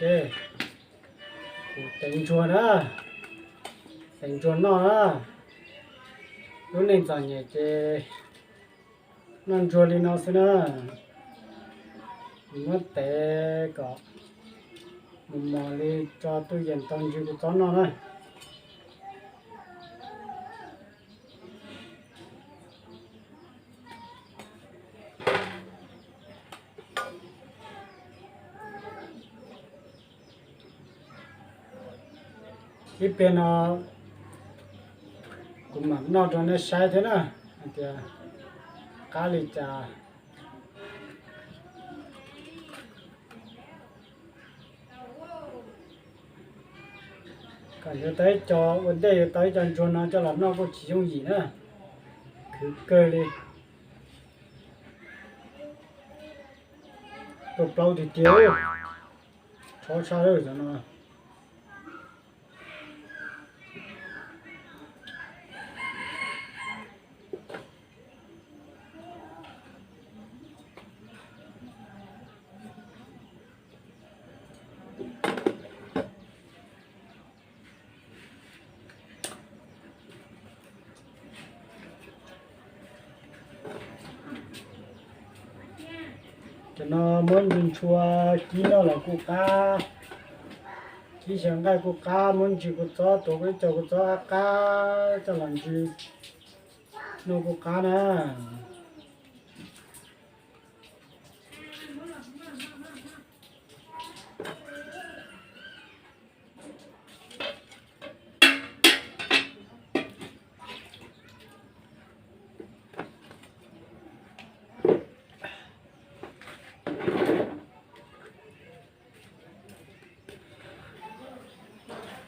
Ces kuv teev ntsuag na, teev ntsuag noj na. Lub neej txom nyem ces noj ntsuag li no xwb na. Muab tev kom mos mos li tso twj yees tau ntsws kuv txob noj na. Ib pliag no kuv mam noj rau nej saib thiab na, hais tias qab li cas. Kom yuav tau ib co, ua ntej yuav tau ib co ntsuag no coj los noj kuj tsis yooj yim na, khwv kawg li. Tuaj plaub tiag tiag, tshov tshaj lawm cov no. Cov no muab ntsuag ntshua kib noj los kuj qab, kib xyaw nqaij kuj qab, muab ntsws kua txob tuav ib co kua txob qab qab coj los ntsws noj kuj qab na.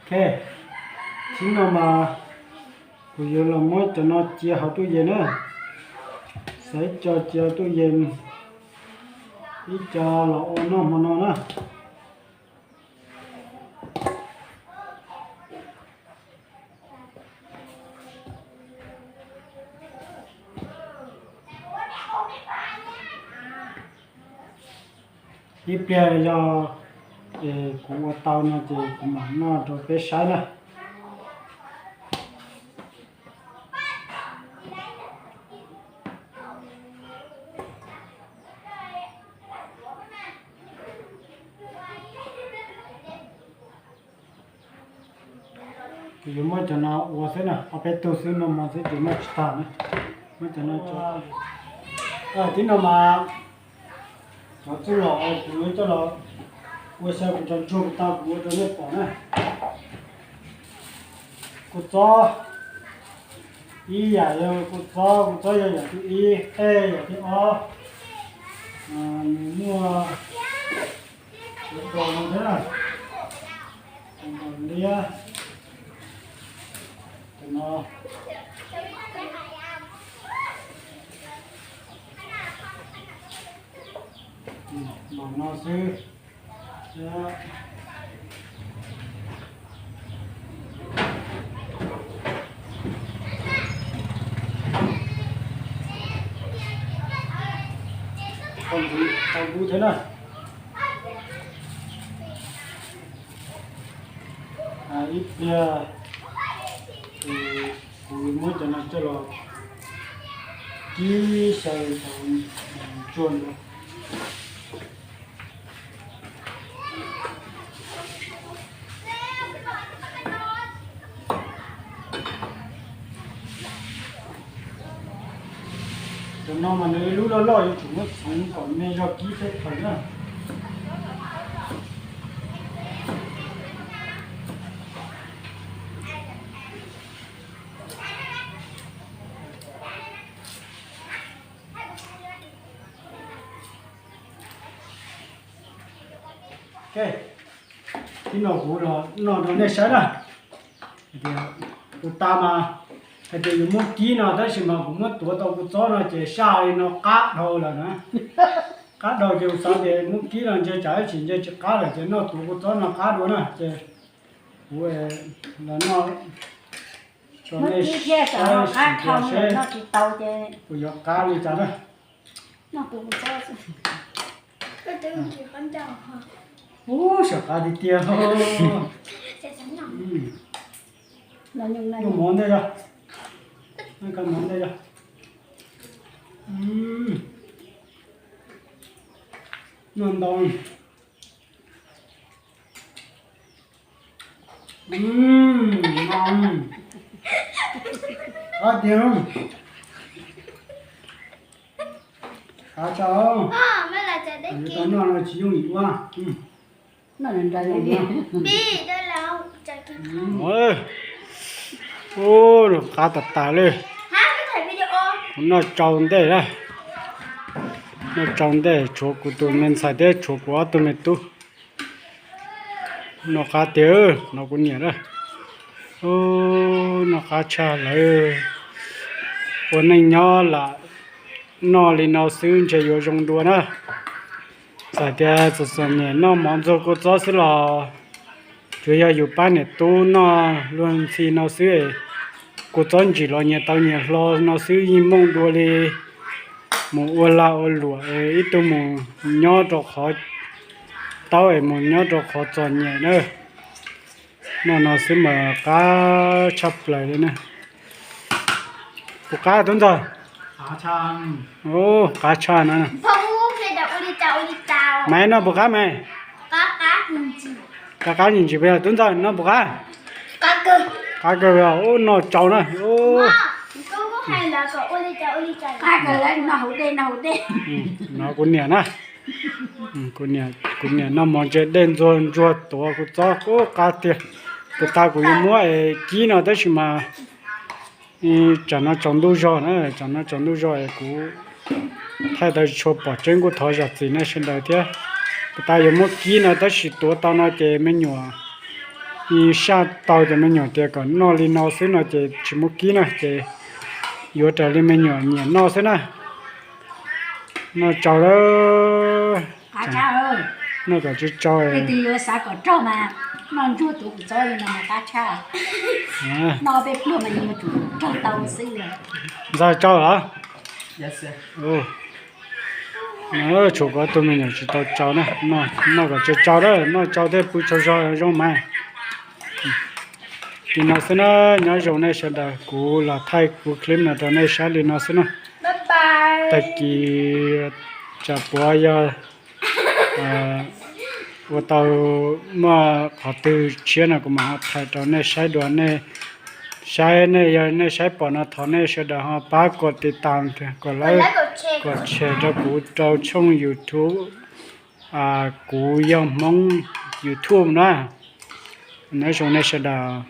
Ok, tib no mas kuv yuav los muab cov no cia hauv tub yees na. Xav ib co cia hauv tub yees, ib co los ua noj hmo no na. Ib pliag yog kuv ua tau no ces kuv mam noj rau peb saib na. Kuv yuav muab cov no ua xwb na, ob peb tug xwb, noj hmo xwb ces noj tsis tag na. Muab cov no tso. Tib no mas cov txuj lom kuv coj los ua xyaw kuv cov ntsuag kuv tau kuv ua rau nej pom na. Kua txob ib yam yog kua txob, kua txob yog yam thib ib, qej yam thib ob. Nws muaj cov dos no thiab na, cov dos liab, cov no, mam no xwb. Tau kub thiab na. Ib pliag kuv muab cov no coj los kib xyaw cov ntsuag ntawd. Cov no mas nws lub loj loj yuav tsum muab txhoov kom me zog kib teb chaws na. Ok, tib no kuv los noj rau nej saib na. Hais tias ua tas mas hais tias yus muab kib no tab sis mas kuv muab tuav tau kua txob no ces saj li no qab dhau lawm na. Qab dhau ces kuv xav tias muab kib no ntshe tsam ib tsam ntshe tsis qab lawm ces noj tuav kua txob no qab dua na ces kuv los noj rau nej saib seb puas yuav qab li cas na. Ub, sov qab tiag tiag. Nyuj mov ntej yog, nyuj mov ntej yog, noj ntau. Qab tiag. Qab tshaj. Tau noj no tsis yooj yim ua. Ub, qab tas tas li. Kuv noj tsau ntej na. Noj tsau ntej tshuav kuv tus me ntxhais thiab tshuav kuv ob tug me tub. Noj qab tiag, no kuv niam na. Ub, noj qab tshaj lawm. Ua neej nyob lam noj li no xwb ntshe yuav zoo dua na. Txawm tias txom txom nyem noj mov ntxuag kua txob xwb los tsuas yog yus pab niam tub noj luag ntxhi no xwb. Kua txob ntsim los nyias tau nyias hlo no xwb yeej mooj dua li. Mus ua lag ua luam es ib tug mus nyob rau qhov taub es mus nyob rau qhov txom nyem na. Noj no xwb mas qab tshaj plaws li na. Puas qab tub ntxawg? Qab tshaj no. Maiv, noj puas qab Maiv? Qab qab ntsis ntsis puas yog tub ntxawg, noj puas qab? Qab kawg, ub, noj tsau na. No kuv niam na. Kuv niam noj mov ntse dej ntxuag ntsuag tuav kua txob ub qab tiag. Puag ta kuv yuav muab es kib no tab sis mas tsam no tsaus ntuj zog na, tsam no tsaus ntuj zog es kuv thaij tau tsis tshua pom tseeb kuj thov zam txim nej sawv daws thiab. Puag ta yuav muab kib no tab sis tuav tau no ces me nyuam saj tau ces me nyuam tias kom noj li no xwb no ces tsis muab kib na ces yuav raws li me nyuam nyiam noj xwb na. Noj tsau lawm. Noj kom tsau tsau. Ntxawg tsau los? Tshuav kuv ob tug me nyuam tsis tau tsau na. Noj kom tsau tsau lawm, noj tsau thiaj pw tsaug zog zoo mas. Li no xwb na, nyob zoo nej sawv daws, kuv los thaij kuv clip no rau nej saib li no xwb na. Tag kis tsam puav yog ua tau muaj qhov twg tshiab no kuv mam ho thaij rau nej saib dua. Nej saib, nej yog nej saib pom no thov nej sawv daws ho pab kom tiv tas, kom like, kom share rau kuv rau tshooj YouTube Kuv Yog Hmoob YouTube na. Nyob zoo nej sawv daws.